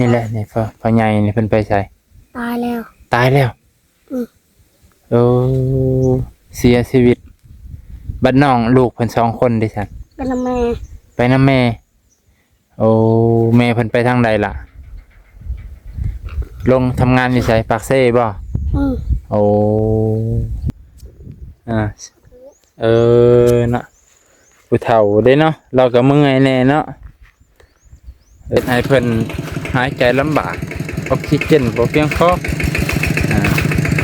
ນີ້ແຫຼະ ນີ້ພໍ່ ພໍ່ໃຫຍ່ນີ້ເພິ່ນໄປໃສ? ຕາຍແລ້ວ. ຕາຍແລ້ວ? ອືມ. ໂອ້ ເສຍຊີວິດ. ບັດນ້ອງລູກເພິ່ນສອງຄົນເດຊັ້ນ? ໄປນຳແມ່. ໄປນຳແມ່. ໂອ້ ແມ່ເພິ່ນໄປທາງໃດລະ? ລົງທຳງານຢູ່ໃສ? ປາກເຊບໍ່? ອືມ. ໂອ້ ອາ ເອີເນາະ ຜູ້ເຖົ້າເດ້ເນາະ ລາວກໍເມື່ອຍແດ່ເນາະ ເຮັດໃຫ້ເພິ່ນຫາຍໃຈລຳບາກ ອອກຊີເຈນບໍ່ພຽງພໍ. ອາ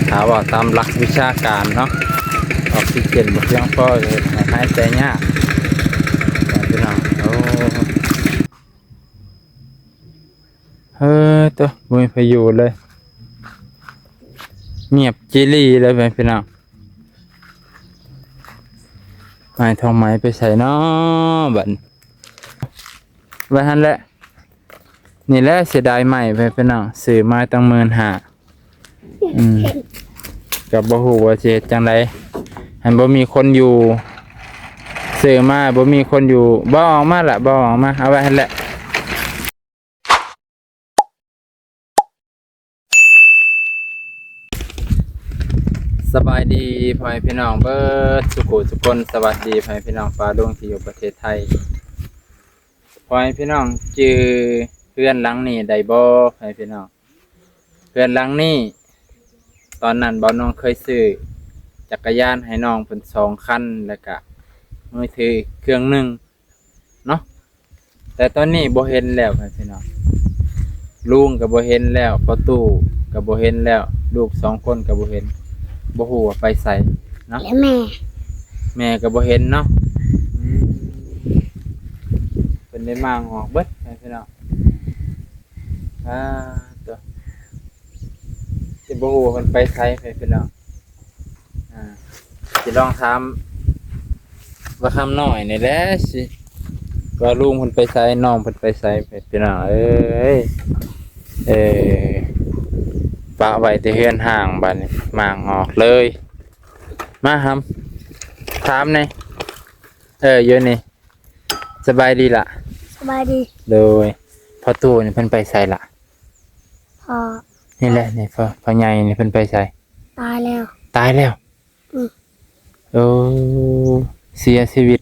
ຖ້າເວົ້າຕາມຫຼັກວິຊາການເນາະ ອອກຊີເຈນບໍ່ພຽງພໍ ເຮັດໃຫ້ຫາຍໃຈຍາກ ພີ່ນ້ອງ. ໂອ້ ເອີ ໂຕ ບໍ່ມີໃຜຢູ່ເລີຍ ງຽບຈີລີເລີຍ ພີ່ນ້ອງ. ອ້າຍທອງໄໝໄປໃສເນາະບັດ? ໄວ້ຫັ້ນແຫຼະ. ນີ້ແຫຼະ ເສຍດາຍໄມ້ ພີ່ນ້ອງ ຊື້ມາຕັ້ງໝື່ນຫ້າ. ອືມ ກໍບໍ່ຮູ້ວ່າຊິເຮັດຈັ່ງໃດ ຫັ້ນບໍ່ມີຄົນຢູ່ ຊື້ມາບໍ່ມີຄົນຢູ່. ບໍ່ອອກມາລະ ບໍ່ອອກມາ ເອົາໄວ້ຫັ້ນແຫຼະ. ສະບາຍດີພໍ່ແມ່ພີ່ນ້ອງເບິດສູ່ຜູ້ສູ່ຄົນ ສະຫວັດດີພໍ່ແມ່ພີ່ນ້ອງປ້າລຸງທີ່ຢູ່ປະເທດໄທ. ພໍ່ແມ່ພີ່ນ້ອງຈື່ເຮືອນຫຼັງນີ້ໄດ້ບໍ່ ພໍ່ແມ່ພີ່ນ້ອງ? ເຮືອນຫຼັງນີ້ ຕອນນັ້ນບ່າວນອງເຄີຍຊື້ຈັກກະຍານໃຫ້ນ້ອງເພິ່ນສອງຄັນ ແລ້ວກະມືຖືເຄື່ອງໜຶ່ງເນາະ ແຕ່ຕອນນີ້ບໍ່ເຫັນແລ້ວພີ່ນ້ອງ ລຸງກໍບໍ່ເຫັນແລ້ວ ພໍ່ຕູ້ກໍບໍ່ເຫັນແລ້ວ ລູກສອງຄົນກໍບໍ່ເຫັນ ບໍ່ຮູ້ວ່າໄປໃສເນາະ ແລະແມ່ ແມ່ກໍບໍ່ເຫັນເນາະ ອືມ ເພິ່ນໄດ້ມ້າງອອກເບິດພີ່ນ້ອງ. ອ່າ ໂຕ ຊິບໍ່ຮູ້ວ່າເພິ່ນໄປໃສ ພີ່ນ້ອງ. ອ່າ ຊິລອງຖາມວ່າຄຳນ້ອຍນີ້ແຫຼະ ຊິວ່າລຸງເພິ່ນໄປໃສ ນ້ອງເພິ່ນໄປໃສ ພີ່ນ້ອງເອີຍ. ເອີ ປະໄວ້ແຕ່ເຮືອນຮ້າງ ບາດນີ້ມ້າງອອກເລີຍ. ມາຫຳ ຖາມແດ່ ເອີ ຢູ່ນີ້. ສະບາຍດີລະ? ສະບາຍດີ. ໂດຍ ພໍ່ຕູ້ນີ້ເພິ່ນໄປໃສລະ? ພໍ່ ນີ້ແຫຼະ ນີ້ພໍ່ ພໍ່ໃຫຍ່ນີ້ເພິ່ນໄປໃສ? ຕາຍແລ້ວ. ຕາຍແລ້ວ? ອືມ. ໂອ້ ເສຍຊີວິດ.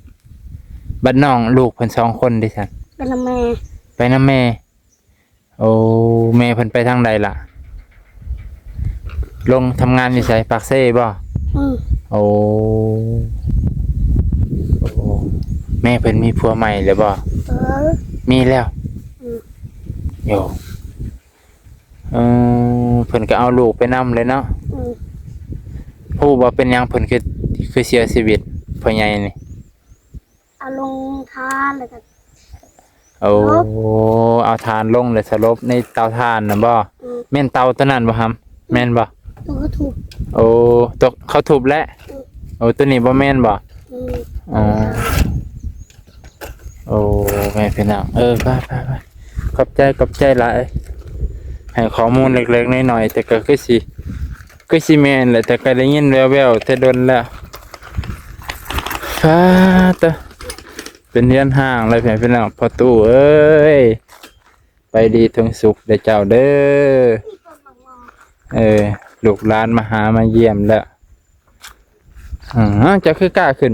ບັດນ້ອງລູກເພິ່ນສອງຄົນເດຊັ້ນ? ໄປນຳແມ່. ໄປນຳແມ່. ໂອ້ ແມ່ເພິ່ນໄປທາງໃດລະ? ລົງທຳງານຢູ່ໃສ? ປາກເຊບໍ່? ອືມ. ໂອ້ ໂອ້ ແມ່ເພິ່ນມີຜົວໃໝ່ແລ້ວບໍ່? ເອີ ມີແລ້ວ. ອືມ. ໂອ້ ເອີ ເພິ່ນກໍເອົາລູກໄປນຳເລີຍເນາະ. ອືມ. ຮູ້ບໍ່ເປັນຫຍັງເພິ່ນຄື ຄືເສຍຊີວິດ ພໍ່ໃຫຍ່ນີ້? ເອົາລົງທານແລ້ວກໍ ໂອ້ ເອົາທານລົງແລ້ວສະຫຼົບໃນເຕົາຖ່ານນະບໍ່? ອືມ. ແມ່ນເຕົາຕົວນັ້ນບໍ່ຫຳ? ອືມ. ແມ່ນບໍ່? ຕົວເຂົາທຸບ. ໂອ້ ຕົວເຂົາທຸບແຫຼະ. ອືມ. ໂອ້ ຕົວນີ້ບໍ່ແມ່ນບໍ່? ອືມ. ອໍ ໂອ້ ແມ່ນພີ່ນ້ອງ ເອີ ໄປໆໆ ຂອບໃຈ ຂອບໃຈຫຼາຍ ໃຫ້ຂໍ້ມູນເລັກໆນ້ອຍໆ ແຕ່ກໍຄືຊິ ຄືຊິແມ່ນແຫຼະ ແຕ່ກໍໄດ້ຍິນແວ່ວໆແຕ່ດົນແລ້ວ. ຟາດເຕີ ເປັນເຮືອນຮ້າງແລ້ວ ພີ່ນ້ອງ ພໍ່ຕູ້ເອີຍ ໄປດີເຖິງສຸກເດີເຈົ້າເດີ. ເອີ ລູກຫຼານມາຫາມາຢ້ຽມແລ້ວ. ອື ເຈົ້າຄືກ້າຂຶ້ນ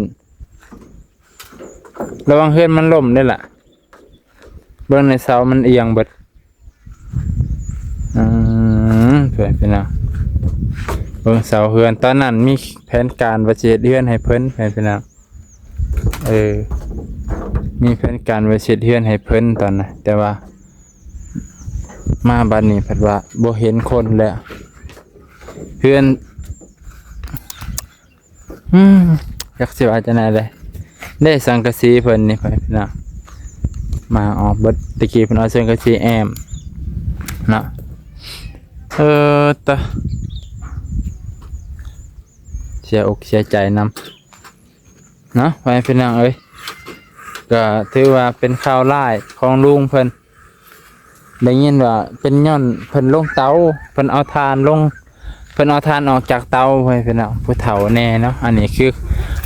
ລະວັງເຮືອນມັນລົ້ມເດີ້ລະ. ເບິ່ງໃນເສົາມັນອຽງເບິດ. ອືມ ເພື່ອນພີ່ນ້ອງ ເບິ່ງເສົາເຮືອນ ຕອນນັ້ນມີແຜນການວ່າຊິເຮັດເຮືອນໃຫ້ເພິ່ນ ເພື່ອນພີ່ນ້ອງ ເອີ ມີແຜນການວ່າຊິເຮັດເຮືອນໃຫ້ເພິ່ນຕອນນັ້ນ ແຕ່ວ່າມາບັດນີ້ພັດວ່າບໍ່ເຫັນຄົນແລ້ວ ເຮືອນ ອືມ ຈັກຊິວ່າຈັ່ງໃດເລີຍ ໄດ້ສັງກະສີເພິ່ນນີ້ ພີ່ນ້ອງ ມາອອກເບິດ ແຕ່ກີ້ເພິ່ນເອົາສັງກະສີແອ້ມເນາະ. ເອີ ຕະ ເສຍອົກເສຍໃຈນຳເນາະ ພໍ່ແມ່ພີ່ນ້ອງເອີຍ. ກໍຖືວ່າເປັນຂ່າວຮ້າຍຂອງລຸງເພິ່ນ ໄດ້ຍິນວ່າເປັນຍ້ອນເພິ່ນລົງເຕົາ ເພິ່ນເອົາຖ່ານລົງ ເພິ່ນເອົາຖ່ານອອກຈາກເຕົາ ພໍ່ແມ່ພີ່ນ້ອງ ຜູ້ເຖົ້າແນ່ເນາະ. ອັນນີ້ຄື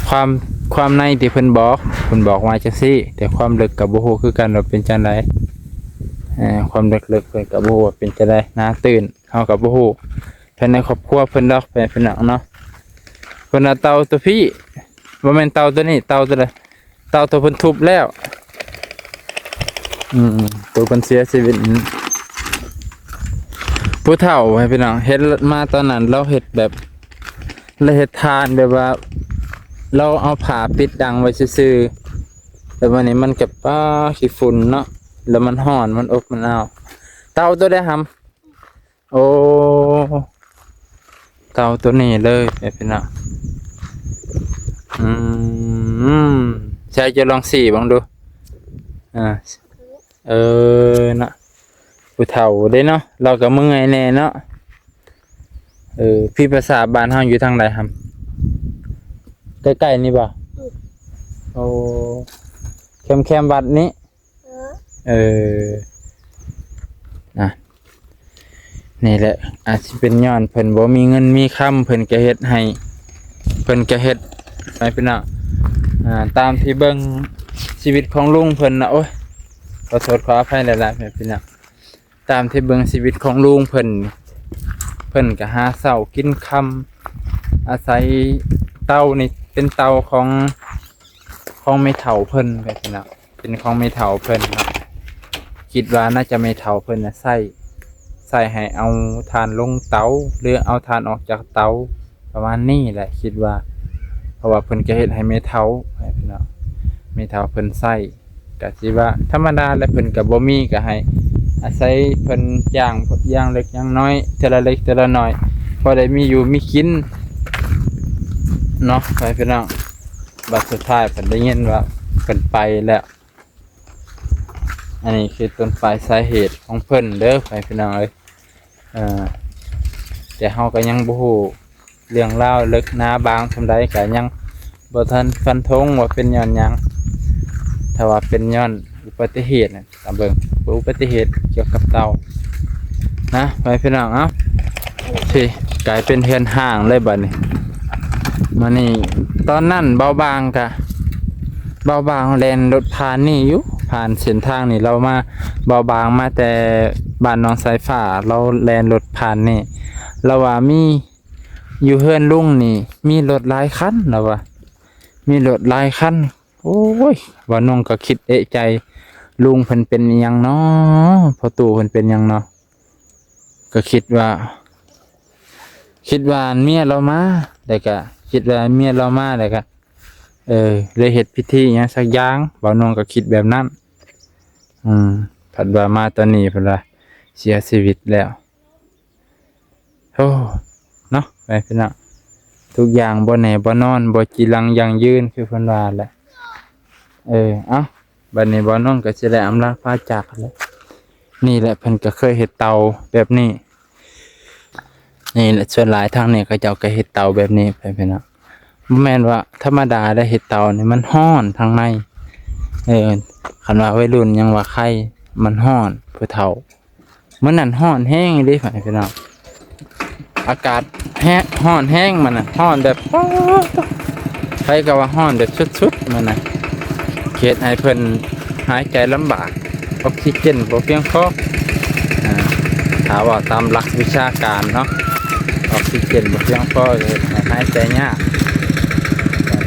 ຄວາມ ຄວາມໃນທີ່ເພິ່ນບອກ ເພິ່ນບອກມາຈັ່ງຊີ້ ແຕ່ຄວາມເລິກກໍບໍ່ຮູ້ຄືກັນວ່າເປັນຈັ່ງໃດ. ເອີ ຄວາມເລິກໆ ເພິ່ນກໍບໍ່ຮູ້ວ່າເປັນຈັ່ງໃດ ໜ້າຕື່ນ ເຮົາກໍບໍ່ຮູ້ພາຍໃນຄອບຄົວເພິ່ນດອກ ເພື່ອນພີ່ນ້ອງເນາະ. ເພິ່ນວ່າເຕົາຕົວພີ້ ບໍ່ແມ່ນເຕົາຕົວນີ້ ເຕົາຕົວໃດ ເຕົາຕົວເພິ່ນທຸບແລ້ວ ອືມ ຕົວເພິ່ນເສຍຊີວິດ. ຜູ້ເຖົ້າໃຫ້ພີ່ນ້ອງເຫັນມາຕອນນັ້ນ ລາວເຮັດແບບ ລາວເຮັດຖ່ານແບບວ່າ ລາວເອົາຜ້າປິດດັງໄວ້ຊື່ໆ ແລ້ວບາດນີ້ມັນກໍ ປ້າ ຂີ້ຝຸ່ນເນາະ ແລ້ວມັນຮ້ອນ ມັນອົບມັນອ້າວ. ເຕົາຕົວໃດຫຳ? ໂອ້ ເຕົາຕົວນີ້ເລີຍ ແມ່ພີ່ນ້ອງ. ອືມ ໃສ່ ເຈົ້າລອງຊີ້ເບິ່ງດູ. ອ່າ ເອີ ເນາະ ຜູ້ເຖົ້າເດ້ເນາະ ລາວກໍເມື່ອຍແດ່ເນາະ. ເອີ ພີ້ພາສາບ້ານເຮົາຢູ່ທາງໃດຫຳ? ໃກ້ໆນີ້ບໍ່? ອືມ ໂອ້ ແຄມໆວັດນີ້. ເອີ ເອີ ນະ ນີ້ແຫຼະ ອາດຊິເປັນຍ້ອນເພິ່ນບໍ່ມີເງິນມີຄຳ ເພິ່ນກະເຮັດໃຫ້ ເພິ່ນກະເຮັດໃຫ້ພີ່ນ້ອງ. ອ່າ ຕາມທີ່ເບິ່ງຊີວິດຂອງລຸງເພິ່ນນະ ໂອ້ຍ ຂໍໂທດຂໍອະໄພຫຼາຍໆ ແມ່ພີ່ນ້ອງ. ຕາມທີ່ເບິ່ງຊີວິດຂອງລຸງເພິ່ນ ເພິ່ນກະຫາເຊົ້າກິນຄ່ຳ ອາໄສເຕົານີ້ເປັນເຕົາຂອງ ຂອງແມ່ເຖົ້າເພິ່ນ ແມ່ພີ່ນ້ອງ ເປັນຂອງແມ່ເຖົ້າເພິ່ນເນາະ. ຄິດວ່າໜ້າຈະແມ່ເຖົ້າເພິ່ນນະໃຊ້ ໃຊ້ໃຫ້ເອົາຖ່ານລົງເຕົາ ຫຼືເອົາຖ່ານອອກຈາກເຕົາ ປະມານນີ້ແຫຼະ ຄິດວ່າ ເພາະວ່າເພິ່ນກະເຮັດໃຫ້ແມ່ເຖົ້າ ໃຫ້ພີ່ນ້ອງ ແມ່ເຖົ້າເພິ່ນໃຊ້ ກະຊິວ່າທຳມະດາແຫຼະ ເພິ່ນກະບໍ່ມີ ກະໃຫ້ອາໄສເພິ່ນຢ່າງ ຢ່າງເລັກຢ່າງນ້ອຍ ເທື່ອລະເລັກເທື່ອລະນ້ອຍ ພໍໄດ້ມີຢູ່ມີກິນເນາະ ໃຫ້ພີ່ນ້ອງ. ບັດສຸດທ້າຍເພິ່ນໄດ້ຍິນວ່າເພິ່ນໄປແລ້ວ. ອັນນີ້ຄືຕົ້ນປາຍສາເຫດຂອງເພິ່ນເດີ ໃຫ້ພີ່ນ້ອງເອີຍ. ເອີ ແຕ່ເຮົາກໍຍັງບໍ່ຮູ້ເລື່ອງລາວເລິກໜາບາງສ່ຳໃດ ກໍຍັງບໍ່ທັນຟັນທົງວ່າເປັນຍ້ອນຫຍັງ. ຖ້າວ່າເປັນຍ້ອນອຸບັດຕິເຫດນະ ຕາມເບິ່ງ ອຸບັດຕິເຫດກ່ຽວກັບເຕົານະ ໃຫ້ພີ່ນ້ອງ. ເອົາ ທີ່ກາຍເປັນເຮືອນຮ້າງເລີຍບັດນີ້. ມານີ້ ຕອນນັ້ນເບົາບາງກະ ເບົາບາງແລ່ນລົດຜ່ານນີ້ຢູ່ ຜ່ານເສັ້ນທາງນີ້ ລາວມາ ເບົາບາງມາແຕ່ບ້ານໜອງສາຍຟ້າ ລາວແລ່ນລົດຜ່ານນີ້ ລາວວ່າມີ ຢູ່ເຮືອນລຸງນີ້ມີລົດຫຼາຍຄັນ ລາວວ່າ ມີລົດຫຼາຍຄັນ. ໂອ້ຍ ບ່າວນົງກໍຄິດເອະໃຈ ລຸງເພິ່ນເປັນອີ່ຫຍັງນໍ ພໍ່ຕູ້ເພິ່ນເປັນຫຍັງນໍ ກໍຄິດວ່າ ຄິດວ່າເມຍລາວມາ ແລ້ວກະຄິດວ່າເມຍລາວມາ ແລ້ວກະ ເອີ ເລີຍເຮັດພິທີອີ່ຫຍັງສັກຢ່າງ ບ່າວນົງກໍຄິດແບບນັ້ນ. ອືມ ພັດວ່າມາຕອນນີ້ເພິ່ນວ່າເສຍຊີວິດແລ້ວ. ໂອ້ ເນາະ ໄປພີ່ນ້ອງ ທຸກຢ່າງບໍ່ແນ່ບໍ່ນອນ ບໍ່ຈີລັງຢັ້ງຢືນ ຄືເພິ່ນວ່າແຫຼະ. ເອີ ເອົ້າ ບັດນີ້ບ່າວນົງກໍຊິໄດ້ອຳລາພາຈາກແລ້ວ. ນີ້ແຫຼະ ເພິ່ນກໍເຄີຍເຮັດເຕົາແບບນີ້. ນີ້ແຫຼະ ສ່ວນຫຼາຍທາງນີ້ເຂົາເຈົ້າກໍເຮັດເຕົາແບບນີ້ໄປພີ່ນ້ອງ. ບໍ່ແມ່ນວ່າທຳມະດາໄດ໋ ເຮັດເຕົານີ້ມັນຮ້ອນທາງໃນ. ເອີ ຄັນວ່າໄວລຸ້ນຍັງວ່າໄຄ ມັນຮ້ອນ ຜູ້ເຖົ້າ ມື້ນັ້ນຮ້ອນແຮງອີ່ຫຼີ ພີ່ນ້ອງ. ອາກາດແຮ- ຮ້ອນແຮງ ມັນນະ ຮ້ອນແບບ ປາດໂທ້ ໃຜກໍວ່າຮ້ອນແບບສຸດໆ ມັນນະ ເຮັດໃຫ້ເພິ່ນຫາຍໃຈລຳບາກ ອອກຊີເຈນບໍ່ພຽງພໍ. ອ່າ ຖ້າເວົ້າຕາມຫຼັກວິຊາການເນາະ ອອກຊີເຈນບໍ່ພຽງພໍ ເຮັດໃຫ້ຫາຍໃຈຍາກ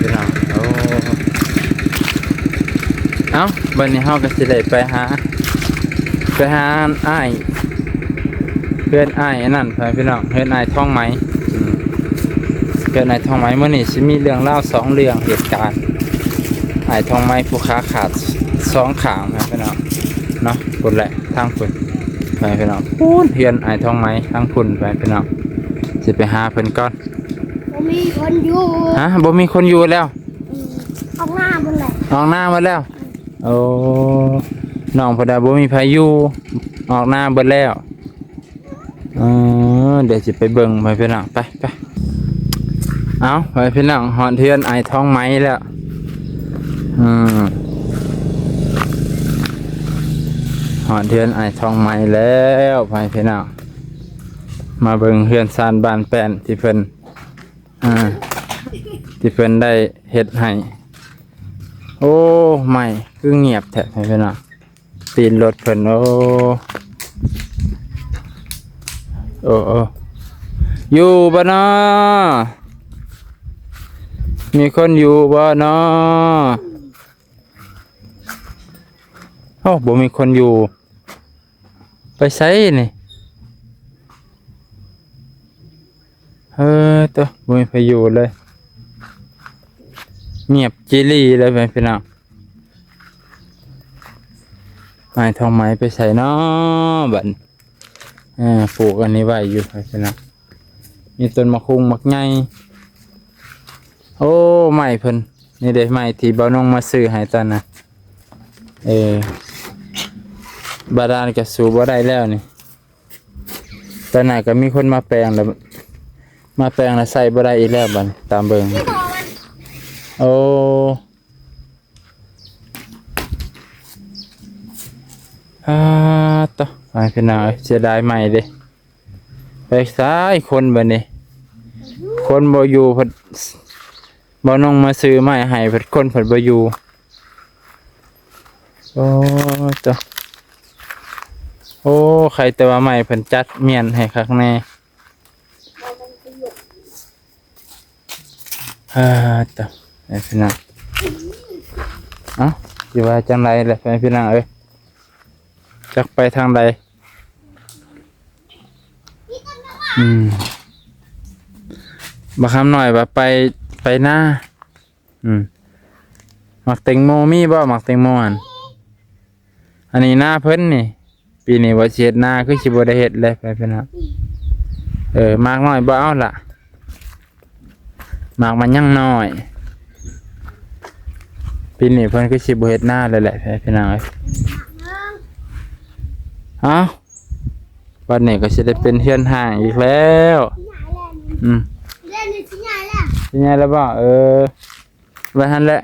ພີ່ນ້ອງ. ໂອ້ ເອົ້າ ບັດນີ້ເຮົາກໍຊິໄດ້ໄປຫາ ໄປຫາອ້າຍ ເຮືອນອ້າຍອັນນັ້ນ ພີ່ນ້ອງ ເຮືອນອ້າຍທອງໄໝ. ອືມ ເຮືອນອ້າຍທອງໄໝ ມື້ນີ້ຊິມີເລື່ອງລາວສອງເລື່ອງ ເຫດການ ອ້າຍທອງໄໝຜູ້ຂາຂາດສອງຂ້າງ ພີ່ນ້ອງເນາະ. ພຸ້ນແຫຼະ ທາງພຸ້ນ ພີ່ນ້ອງ ພຸ້ນ ເຮືອນອ້າຍທອງໄໝທາງພຸ້ນ ພີ່ນ້ອງ ຊິໄປຫາເພິ່ນກ່ອນ. ບໍ່ມີຄົນຢູ່ ຮະ ບໍ່ມີຄົນຢູ່ແລ້ວ? ອືມ ອອກນາໝົດແລ້ວ ອອກນາໝົດແລ້ວ. ໂອ້ ນ້ອງເພິ່ນວ່າບໍ່ມີໃຜຢູ່ ອອກນາເບິດແລ້ວ. ເອີ ດຽວຊິໄປເບິ່ງ ໄປພີ່ນ້ອງ ໄປ ໄປ. ເອົ້າ ໄປພີ່ນ້ອງ ຮອດເຮືອນອ້າຍທອງໄໝແລ້ວ. ອືມ ຮອດເຮືອນອ້າຍທອງໄໝແລ້ວ ໄປພີ່ນ້ອງ ມາເບິ່ງເຮືອນຊານບ້ານແປ້ນທີ່ເພິ່ນ ອ່າ ທີ່ເພິ່ນໄດ້ເຮັດໃຫ້. ໂອ້ ໄມ້ຄືງຽບແທ້ ພີ່ນ້ອງ. ຕີນລົດເພິ່ນ. ໂອ້ ໂອ້ ໂອ້ ຢູ່ບໍ່ນໍ? ມີຄົນຢູ່ບໍ່ນໍ? ໂອ້ ບໍ່ມີຄົນຢູ່. ໄປໃສນີ້? ເອີ ໂຕ ບໍ່ມີໃຜຢູ່ເລີຍ. ງຽບຈີ່ຫຼີ່ເລີຍ ພີ່ນ້ອງ. ອ້າຍທອງໄມໄປໃສນໍບັດ? ເອີ ປູກອັນນີ້ໄວ້ຢູ່ ພີ່ນ້ອງ. ມີຕົ້ນໝາກຮຸ່ງໝາກໃຫຍ່. ໂອ້ ໄມ້ເພິ່ນ ນີ້ເດ້ ໄມ້ທີ່ບ່າວນົງມາຊື້ໃຫ້ຕອນນັ້ນ. ເອີ ບາດານກໍສູ້ບໍ່ໄດ້ແລ້ວນີ້. ຕອນນັ້ນກໍມີຄົນມາແປງແລ້ວ ມາແປງແລ້ວໃຊ້ບໍ່ໄດ້ອີກແລ້ວບັດນີ້ ຕາມເບິ່ງ. ໂອ້ ອາ ຕະ ອ້າຍພີ່ນ້ອງເອີຍ ເສຍດາຍໄມ້ເດ້. ໄປໃສຄົນບັດນີ້? ຄົນບໍ່ຢູ່ ພັດ ບ່າວນົງມາຊື້ໄມ້ໃຫ້ ພັດຄົນພັດບໍ່ຢູ່. ໂອ້ ໂຕ ໂອ້ ໃຄແຕ່ວ່າໄມ້ເພິ່ນຈັດມ້ຽນໃຫ້ຄັກແນ່. ເອີ ຕະ ໄປພີ່ນ້ອງ. ເອົ້າ ຊິວ່າຈັ່ງໃດລະ ໄປພີ່ນ້ອງເອີຍ ຈັກໄປທາງໃດ. ອືມ ບັກຄຳນ້ອຍວ່າໄປ ໄປນາ. ອືມ ໝາກແຕງໂມມີບໍ່? ໝາກແຕງໂມຫັ້ນ. ອັນນີ້ນາເພິ່ນນີ້ ປີນີ້ວ່າຊິເຮັດນາ ຄືຊິບໍ່ໄດ້ເຮັດແລ້ວ ໄປພີ່ນ້ອງ. ເອີ ໝາກນ້ອຍບໍ່ເອົາລະ ໝາກມັນຍັງນ້ອຍ. ປີນີ້ເພິ່ນຄືຊິບໍ່ເຮັດນາແລ້ວແຫຼະ ໄປພີ່ນ້ອງເອີຍ. ເອົ້າ ບັດນີ້ກໍຊິໄດ້ເປັນເຮືອນຮ້າງອີກແລ້ວ. ອືມ ຊິໃຫຍ່ແລ້ວບໍ່? ເອີ ໄວ້ຫັ້ນແຫຼະ.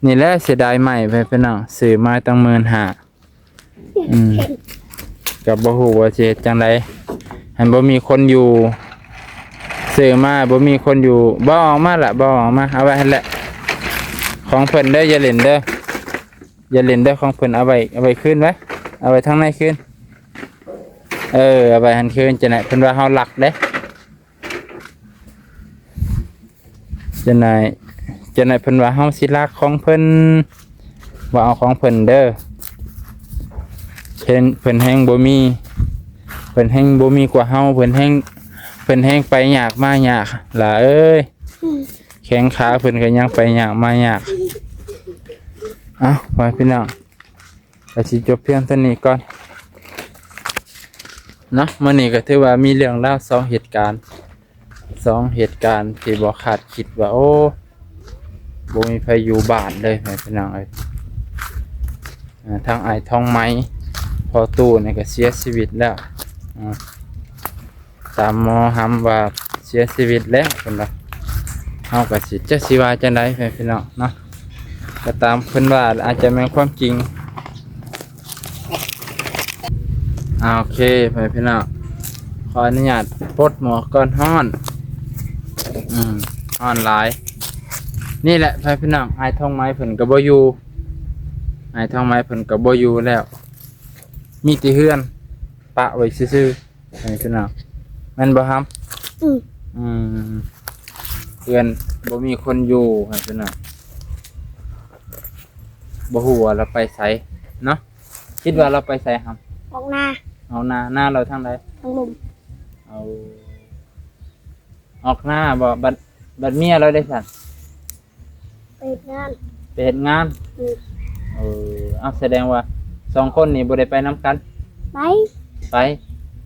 ນີ້ແຫຼະ ເສຍດາຍໄມ້ ໄປພີ່ນ້ອງ ຊື້ມາຕັ້ງໝື່ນຫ້າ. ອືມ ກໍບໍ່ຮູ້ວ່າຊິເຮັດຈັ່ງໃດ ຫັ້ນບໍ່ມີຄົນຢູ່. ຊື້ມາບໍ່ມີຄົນຢູ່. ບໍ່ເອົາອອກມາລະ ບໍ່ເອົາອອກມາ ເອົາໄວ້ຫັ້ນແຫຼະ. ຂອງເພິ່ນເດີ ຢ່າຫຼິ້ນເດີ ຢ່າຫຼິ້ນເດີ ຂອງເພິ່ນ. ເອົາໄວ້ ເອົາໄວ້ຄືນໄວ້ ເອົາໄວ້ທາງໃນຄືນ. ເອີ ເອົາໄວ້ຫັ້ນຄືນ. ຈັ່ງໃດເພິ່ນວ່າເຮົາລັກເດ້. ຈັ່ງໃດ ຈັ່ງໃດເພິ່ນວ່າເຮົາຊິລັກຂອງເພິ່ນ ບໍ່ເອົາຂອງເພິ່ນເດີ. ເພິ່ນ ເພິ່ນແຮ່ງບໍ່ມີ ເພິ່ນແຮ່ງບໍ່ມີກວ່າເຮົາ. ເພິ່ນແຮ່ງ ເພິ່ນແຮ່ງໄປຍາກມາຍາກ ຫຼ້າເອີຍ. ອືມ ແຂ້ງຂາເພິ່ນກໍຍັງໄປຍາກມາຍາກ. ເອົ້າ ໄປພີ່ນ້ອງ ກໍຊິຈົບພຽງເທົ່ານີ້ກ່ອນເນາະ. ມື້ນີ້ກໍຖືວ່າມີເລື່ອງລາວສອງເຫດການ ສອງເຫດການທີ່ບໍ່ຄາດຄິດວ່າ ໂອ້ ບໍ່ມີໃຜຢູ່ບ້ານເລີຍ ພີ່ນ້ອງເອີຍ. ອ່າ ທັງອ້າຍທອງໄມ ພໍ່ຕູ້ນີ້ກໍເສຍຊີວິດແລ້ວ. ອ່າ ຕາມໝໍຮຳວ່າເສຍຊີວິດແລ້ວ ເພິ່ນວ່າ. ເຮົາກໍຊິ ຈັກຊິວ່າຈັ່ງໃດ ພີ່ນ້ອງເນາະ. ກໍຕາມເພິ່ນວ່າ ອາດຈະແມ່ນຄວາມຈິງ. ອ່າ ໂອເຄ ພໍ່ແມ່ພີ່ນ້ອງ ຂໍອະນຸຍາດປົດໝວກກ່ອນ ຮ້ອນ. ອືມ ຮ້ອນຫຼາຍ. ນີ້ແຫຼະ ພໍ່ແມ່ພີ່ນ້ອງ ອ້າຍທອງໄມເພິ່ນກໍບໍ່ຢູ່ ອ້າຍທອງໄມເພິ່ນກໍບໍ່ຢູ່ແລ້ວ ມີແຕ່ເຮືອນປະໄວ້ຊື່ໆ ພໍ່ແມ່ພີ່ນ້ອງ ແມ່ນບໍ່ຮຳ? ອືມ ອືມ ເຮືອນບໍ່ມີຄົນຢູ່ ພໍ່ແມ່ພີ່ນ້ອງ. ບໍ່ຮູ້ວ່າລາວໄປໃສເນາະ. ຄິດວ່າລາວໄປໃສຮຳ? ອອກນາ. ອອກນາ. ນາລາວທາງໃດ? ທາງລຸ່ມ. ເອົາ ອອກນາບໍ? ບັດ ບັດເມຍລາວເດຊັ້ນ? ໄປເຮັດງານ. ໄປເຮັດງານ? ອືມ. ເອີ ເອົ້າ ສະແດງວ່າສອງຄົນນີ້ບໍ່ໄດ້ໄປນຳກັນ? ໄປ. ໄປ?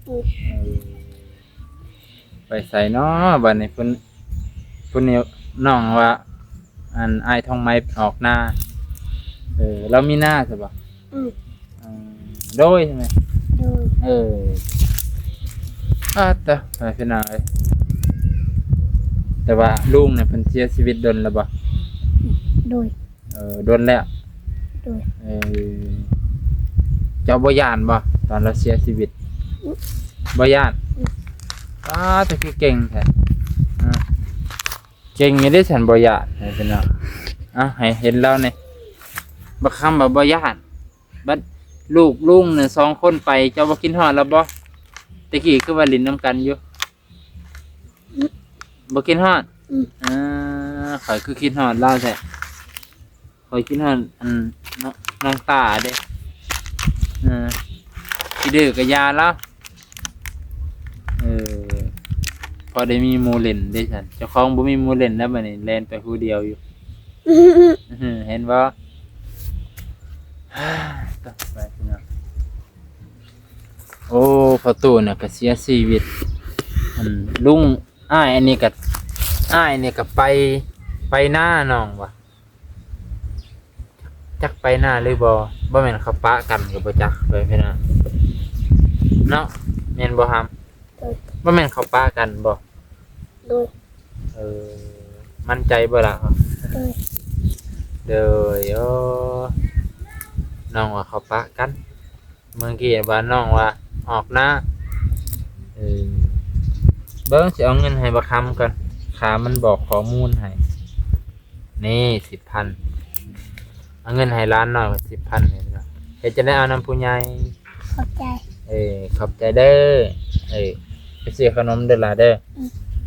ອືມ. ເອີ ໄປໃສເນາະບັດນີ້? ເພິ່ນ ເພິ່ນນີ້ ນ້ອງວ່າ ອັນ ອ້າຍທອງໄມອອກນາ. ເອີ ລາວມີນາຊະບໍ? ອືມ. ເອີ ໂດຍ ໃຊ່ໄໝ? ໂດຍ. ເອີ ອາດຕະ ພີ່ນ້ອງເອີຍ ແຕ່ວ່າລຸງນີ້ເພິ່ນເສຍຊີວິດດົນແລ້ວບໍ? ໂດຍ. ເອີ ດົນແລ້ວ. ໂດຍ. ເອີ ເຈົ້າບໍ່ຢ້ານບໍ ຕອນລາວເສຍຊີວິດ? ອືມ. ບໍ່ຢ້ານ? ອືມ. ອາດຕະ ຄືເກັ່ງແທ້. ອາ ເກັ່ງຢູ່ເດ້ຊັ້ນ ບໍ່ຢ້ານ ພີ່ນ້ອງ. ເອົາ ໃຫ້ເຫັນລາວແດ່ ບັກຄຳວ່າບໍ່ຢ້ານ. ບັດລູກລຸງນະ ສອງຄົນໄປ ເຈົ້າບໍ່ຄິດຮອດລາວບໍ່? ແຕ່ກີ້ຄືວ່າຫຼິ້ນນຳກັນຢູ່. ບໍ່ຄິດຮອດ? ອືມ ອ່າ ຂ້ອຍຄືຄິດຮອດລາວແທ້. ຂ້ອຍຄິດຮອດອັນ ນ້ອງ ນ້ອງຕາເດ້. ເອີ ຂີ້ດື້ກໍຢ່າລາວ. ເອີ ພໍໄດ້ມີໝູ່ຫຼິ້ນເດ້ຊັ້ນ. ເຈົ້າຂອງບໍ່ມີໝູ່ຫຼິ້ນແລ້ວ ບັດນີ້ແລ່ນໄປຜູ້ດຽວຢູ່. ເຫັນບໍ່? ຕາຍ ພີ່ນ້ອງ. ໂອ້ ພໍ່ຕູ້ນະກະເສຍຊີວິດ. ອັນລຸງ ອ້າຍອັນນີ້ກະ ອ້າຍນີ້ກະໄປ ໄປນານ້ອງວ່າ ຈັກໄປນາຫຼືບໍ່? ບໍ່ແມ່ນເຂົາປະກັນກໍບໍ່ຈັກເລີຍພີ່ນ້ອງເນາະ. ແມ່ນບໍ່ຫຳ? ໂດຍ. ບໍ່ແມ່ນເຂົາປະກັນບໍ່? ໂດຍ. ເອີ ໝັ້ນໃຈບໍ່ລະ? ໂດຍ. ໂດຍ. ໂອ້ ນ້ອງວ່າເຂົາປະກັນ. ເມື່ອກີ້ວ່ານ້ອງວ່າອອກນາ. ເອີ ເບິ່ງ ຊິເອົາເງິນໃຫ້ບັກຄຳກ່ອນ ຂ້າມັນບອກຂໍ້ມູນໃຫ້. ນີ້ ສິບພັນ ເອົາເງິນໃຫ້ຫຼານນ້ອຍ ສິບພັນ. ເຮັດຈັ່ງໃດເອົານຳຜູ້ໃຫຍ່. ຂອບໃຈ. ເອີ ຂອບໃຈເດີ. ເອີ ໄປຊື້ຂະໜົມເດີຫຼ້າເດີ. ອື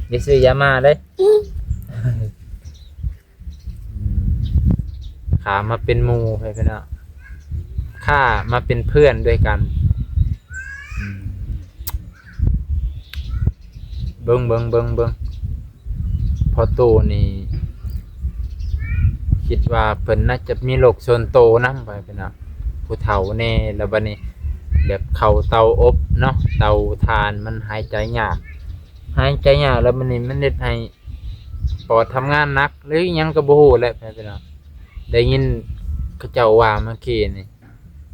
ມ ຢ່າຊື້ຢາມາເດີ. ອືມ ຂ້າມາເປັນໝູ່ ພີ່ນ້ອງ ຂ້າມາເປັນເພື່ອນດ້ວຍກັນ. ອືມ ເບິ່ງ ເບິ່ງ ເບິ່ງ ເບິ່ງ ພໍ່ຕູ້ນີ້ ຄິດວ່າເພິ່ນໜ້າຈະມີໂລກສ່ວນໂຕນຳ ພີ່ນ້ອງ ຜູ້ເຖົ້າແດ່. ແລ້ວບັດນີ້ແບບເຂົ້າເຕົາອົບເນາະ ເຕົາຖ່ານ ມັນຫາຍໃຈຍາກ ຫາຍໃຈຍາກ ແລ້ວບັດນີ້ມັນເຮັດໃຫ້ ປອດທຳງານໜັກ ຫຼືອີ່ຫຍັງກໍບໍ່ຮູ້ແຫຼະ ພີ່ນ້ອງ. ໄດ້ຍິນເຂົາເຈົ້າວ່າເມື່ອກີ້ນີ້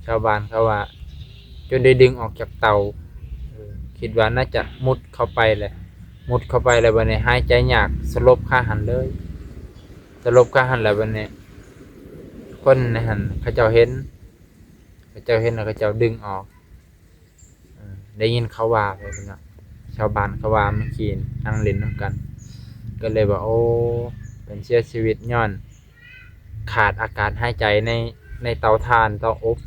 ຊາວບ້ານເຂົາວ່າ ຈົນໄດ້ດຶງອອກຈາກເຕົາ. ເອີ ຄິດວ່າໜ້າຈະມຸດເຂົ້າໄປແຫຼະ ມຸດເຂົ້າໄປແລ້ວບັດນີ້ຫາຍໃຈຍາກ ສະຫຼົບຄາຫັ້ນເລີຍ. ສະຫຼົບຄາຫັ້ນແລ້ວບັດນີ້ ຄົນໃນຫັ້ນເຂົາເຈົ້າເຫັນ ເຂົາເຈົ້າເຫັນແລ້ວເຂົາເຈົ້າດຶງອອກ. ເອີ ໄດ້ຍິນເຂົາວ່າ ພີ່ນ້ອງ ຊາວບ້ານເຂົາວ່າເມື່ອກີ້ ນັ່ງຫຼິ້ນນຳກັນ ກໍເລີຍວ່າ ໂອ້ ເພິ່ນເສຍຊີວິດຍ້ອນຂາດອາກາດຫາຍໃຈໃນ ໃນເຕົາຖ່ານ ເຕົາອົບ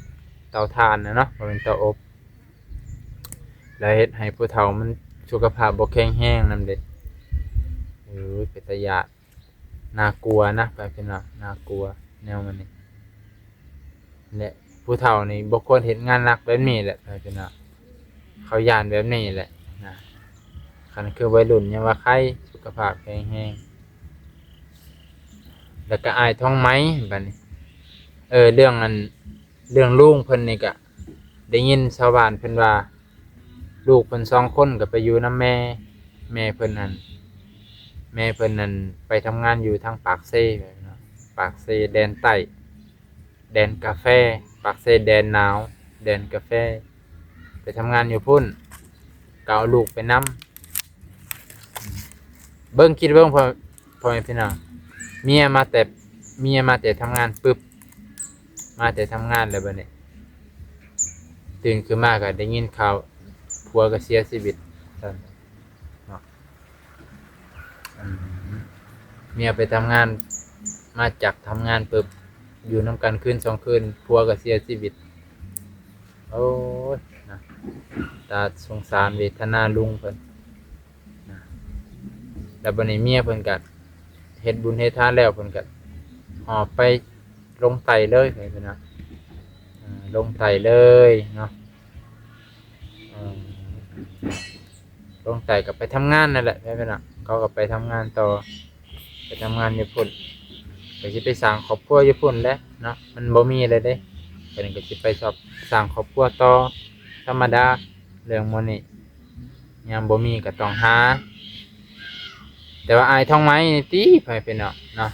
ເຕົາຖ່ານນະເນາະ ບໍ່ແມ່ນເຕົາອົບ ແລ້ວເຮັດໃຫ້ຜູ້ເຖົ້າມັນສຸຂະພາບບໍ່ແຂງແຮງນຳເດ້. ເອີ ເປັນຕາຢ້ານ. ໜ້າກົວນະ ພີ່ນ້ອງ ໜ້າກົວແນວມັນນີ້ແຫຼະ. ຜູ້ເຖົ້ານີ້ບໍ່ຄວນເຮັດງານໜັກແບບນີ້ແຫຼະ ພີ່ນ້ອງ ເຂົາຢ້ານແບບນີ້ແຫຼະນະ. ຄັນຄືໄວລຸ້ນຍັງວ່າໄຄ ສຸຂະພາບແຂງແຮງ. ແລ້ວກໍອ້າຍທອງໄໝ ບັດນີ້ ເອີ ເລື່ອງອັນ ເລື່ອງລຸງເພິ່ນນີ້ກະ ໄດ້ຍິນຊາວບ້ານເພິ່ນວ່າ ລູກເພິ່ນສອງຄົນກໍໄປຢູ່ນຳແມ່ ແມ່ເພິ່ນນັ້ນ ແມ່ເພິ່ນນັ້ນໄປທຳງານຢູ່ທາງປາກເຊເນາະ ປາກເຊແດນໃຕ້ ແດນກາແຟ ປາກເຊແດນໜາວ ແດນກາແຟ ໄປທຳງານຢູ່ພຸ້ນ ກໍເອົາລູກໄປນຳ. ເບິ່ງ ຄິດເບິ່ງ ພໍ່ ພໍ່ແມ່ພີ່ນ້ອງ ເມຍມາແຕ່ ເມຍມາແຕ່ທຳງານປຶບ ມາແຕ່ທຳງານແລ້ວ ບັດນີ້ຕື່ນຂຶ້ນມາກໍໄດ້ຍິນຂ່າວຜົວກໍເສຍຊີວິດຊັ້ນເນາະ. ອືມ ເມຍໄປທຳງານ ມາຈາກທຳງານປຶບ ຢູ່ນຳກັນຄືນສອງຄືນ ຜົວກໍເສຍຊີວິດ. ໂອ້ຍ ນະ ຕາສົງສານເວທະນາລຸງເພິ່ນນະ. ແລ້ວບັດນີ້ເມຍເພິ່ນກໍເຮັດບຸນເຮັດທານແລ້ວ ເພິ່ນກໍຫອບໄປລົງໃຕ້ເລີຍ ເພິ່ນນະ ເອີ ລົງໃຕ້ເລີຍເນາະ. ເອີ ລົງໃຕ້ກໍໄປທຳງານນັ້ນແຫຼະ ເພິ່ນນະ ເຂົາກໍໄປທຳງານຕໍ່ ໄປທຳງານຢູ່ພຸ້ນ ກໍຊິໄປສ້າງຄອບຄົວຢູ່ພຸ້ນແຫຼະເນາະ. ມັນບໍ່ມີແລ້ວເດ້ ເພິ່ນກໍຊິໄປຊອບ ສ້າງຄອບຄົວຕໍ່ ທຳມະດາ ເລື່ອງໝູ່ນີ້ ຍາມບໍ່ມີກໍຕ້ອງຫາ. ແຕ່ວ່າອ້າຍທອງໄໝນີ້ຕິ ພໍ່ແມ່ພີ່ນ້ອງເນາະ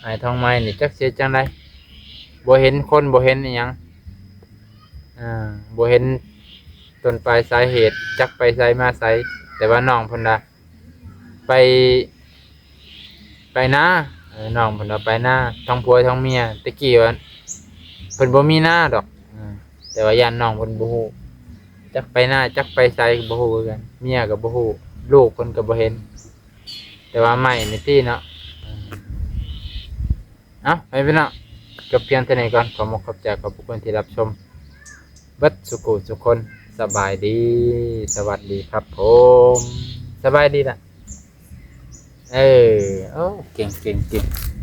ອ້າຍທອງໄໝນີ້ຈັກຊິເຮັດຈັ່ງໃດ ບໍ່ເຫັນຄົນ ບໍ່ເຫັນອີ່ຫຍັງ ເອີ ບໍ່ເຫັນຕົ້ນປາຍສາເຫດ ຈັກໄປໃສມາໃສ. ແຕ່ວ່ານ້ອງເພິ່ນນະ ໄປ ໄປນາ ເອີ ນ້ອງເພິ່ນວ່າໄປນາ ທັງຜົວທັງເມຍ. ແຕ່ກີ້ວ່າເພິ່ນບໍ່ມີນາດອກ ເອີ ແຕ່ວ່າຢ້ານນ້ອງເພິ່ນບໍ່ຮູ້ ຈັກໄປນາ ຈັກໄປໃສກໍບໍ່ຮູ້ຄືກັນ ເມຍກໍບໍ່ຮູ້ ລູກເພິ່ນກໍບໍ່ເຫັນ ແຕ່ວ່າໄໝນີ້ຕິເນາະ. ເອີ ເອົ້າ ໄປພີ່ນ້ອງ ຈົບພຽງເທົ່ານີ້ກ່ອນ. ຂໍຂອບໃຈຂອບພະຄຸນທີ່ຮັບຊົມເບິດສູ່ຜູ້ສູ່ຄົນ. ສະບາຍດີ ສະຫວັດດີຄັບຜົມ. ສະບາຍດີລະ. ເອີ ໂອ້ ເກັ່ງໆໆ.